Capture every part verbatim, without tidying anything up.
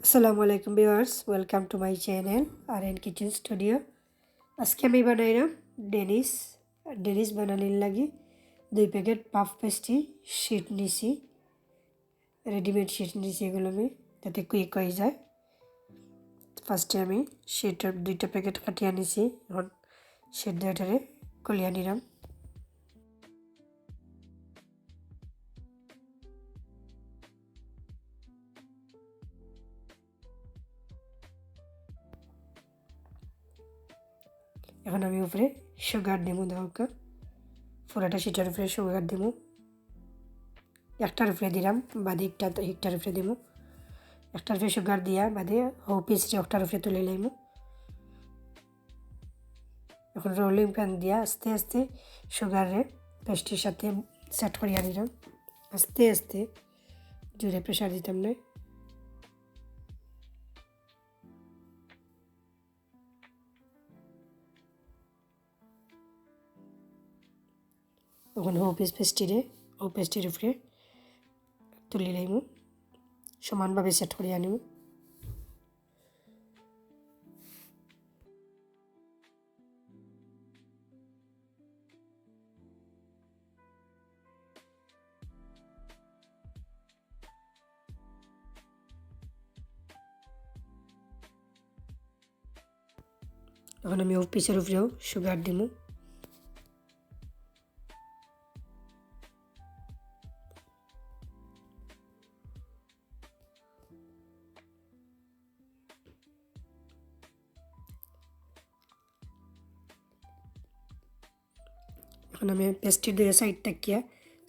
আসসালামু আলাইকুম viewers, welcome to my channel R N Kitchen Studio। আজকে আমি বানাইলাম ডেনিশ। ডেনিশ বানানির লাগি দুই প্যাকেট পাফ পেস্ট্রি শিট নিছি, রেডিমেড শিট নিছি এগুলো আমি, যাতে কুইক হয়ে যায়। ফার্স্টে আমি শিটর দুইটা প্যাকেট কাটিয়া নিছি, এখন শিট দুইটারে খুলিয়া নিলাম। এখন আমি উপরে সুগার দিমু, দেখো পুরাটা শিটর উপরে সুগার দিমু। একটার উপরে দিলাম, বাদে একটা, একটার উপরে দিমু। একটার উপরে সুগার দিয়া বাদে হো পেস্ট্রি একটার উপরে তুলি লাইমু। এখন রোলিং পিন দিয়া আস্তে আস্তে সুগাররে পেস্ট্রির সাথে সেট করিয়া নিলাম। আস্তে আস্তে, জোরে প্রেশার দিতাম না। এখন হো পিস পেস্ট্রিরে, হো পেস্ট্রির উপরে তুলি লাইমু, সমানভাবে সেট করিয়া নিমু। এখন আমি হো পিসের উপরেও সুগার দিমু। এখন আমি পেস্ট্রি দুই সাইড থাকিয়া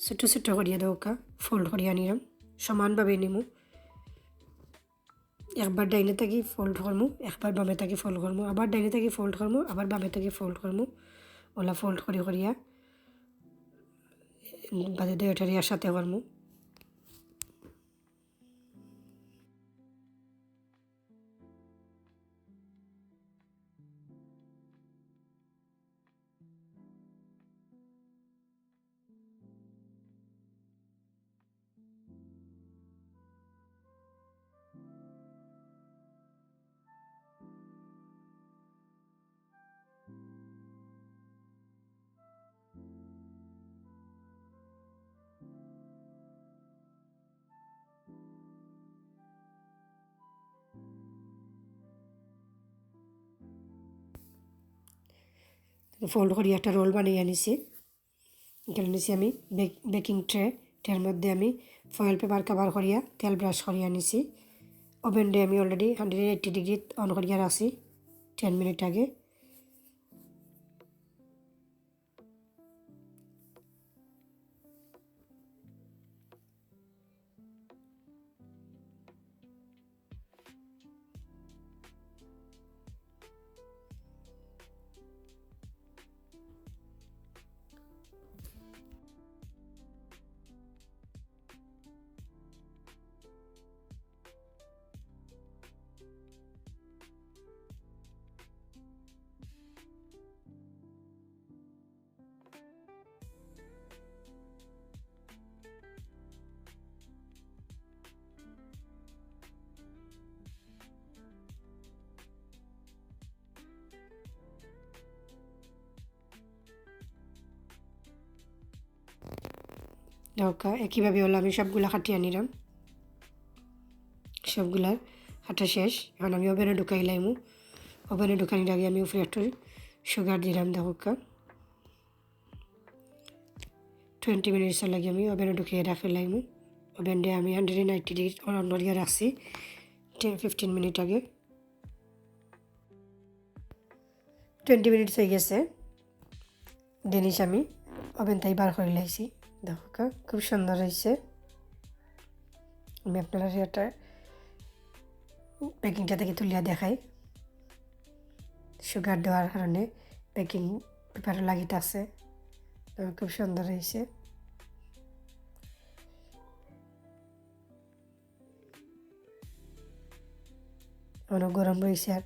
ছোট ছোট করিয়া দেওকা ফোল্ড করিয়া নিলাম, সমানভাবে নিমু। একবার ডাইনে থাকি ফোল্ড করমু, একবার বামে থাকি ফোল্ড করমু, আবার ডাইনে থাকি ফোল্ড করমু, আবার বামে থাকি ফোল্ড করমু। ওলা ফোল্ড করি করিয়া বাদে দুইটারে একসাথে করমু। ফোল্ড করি একটা রোল বানাইয়া নিছি। এখানো নিছি আমি বেক-, বেকিং ট্রে, ট্রের মধ্যে আমি ফয়েল পেপার কভার করিয়া তেল ব্রাশ করিয়া নিছি। ওভেনটা আমি already hundred eighty degree on করিয়া রাখছি টেন মিনিট আগে। দেখো, একইভাবে হলো আমি সবগুলা কাটিয়া নিলাম। সবগুলার কাটা শেষ। এখন আমি ওভেনে ঢুকাই লাইমু। ওভেনে ঢুকানির আগে আমি উপরে একটু সুগার দিলাম। দেখো, টোয়েন্টি মিনিটসের লাগি আমি ওভেনে ঢুকিয়ে রাখি লাইমু। ওভেনটা আমি হান্ড্রেড নাইনটি ডিগ্রি অন করিয়া রাখছি টেন ফিফটিন মিনিট আগে। টোয়েন্টি মিনিটস হয়ে গেছে, ডেনিশ আমি ওভেন থাকি বার করে লাইছি। দেখো, খুব সুন্দর হয়েছে। আমি আপনারা এটা বেকিংটা থেকে তুলিয়া দেখাই। সুগার দেওয়ার কারণে বেকিং পেপারও লাগিত আছে। তো খুব সুন্দর হয়েছে। অনেক গরম রয়েছে, আর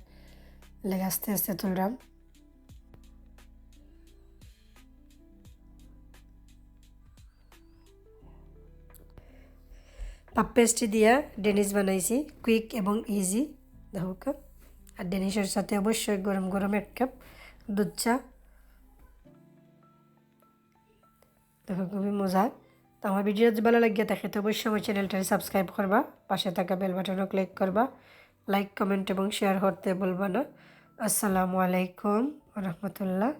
লেগে আস্তে আস্তে তুললাম। পাফ পেস্ট্রি দিয়া ডেনিশ বানাইছি, কুইক এবং ইজি। দেখো, আর ডেনিশর সাথে অবশ্যই গরম গরম এক কাপ দুধ চা। দেখো, খুবই মজা। তো আমার ভিডিও যদি ভালা লাগিয়া থাকে, তো অবশ্যই আমার চ্যানেলটারে সাবস্ক্রাইব করবা, পাশে থাকা বেল বাটনও ক্লিক করবা, লাইক, কমেন্ট এবং শেয়ার করতে ভুলবা না। আসসালামু আলাইকুম ওয়া রাহমাতুল্লাহ।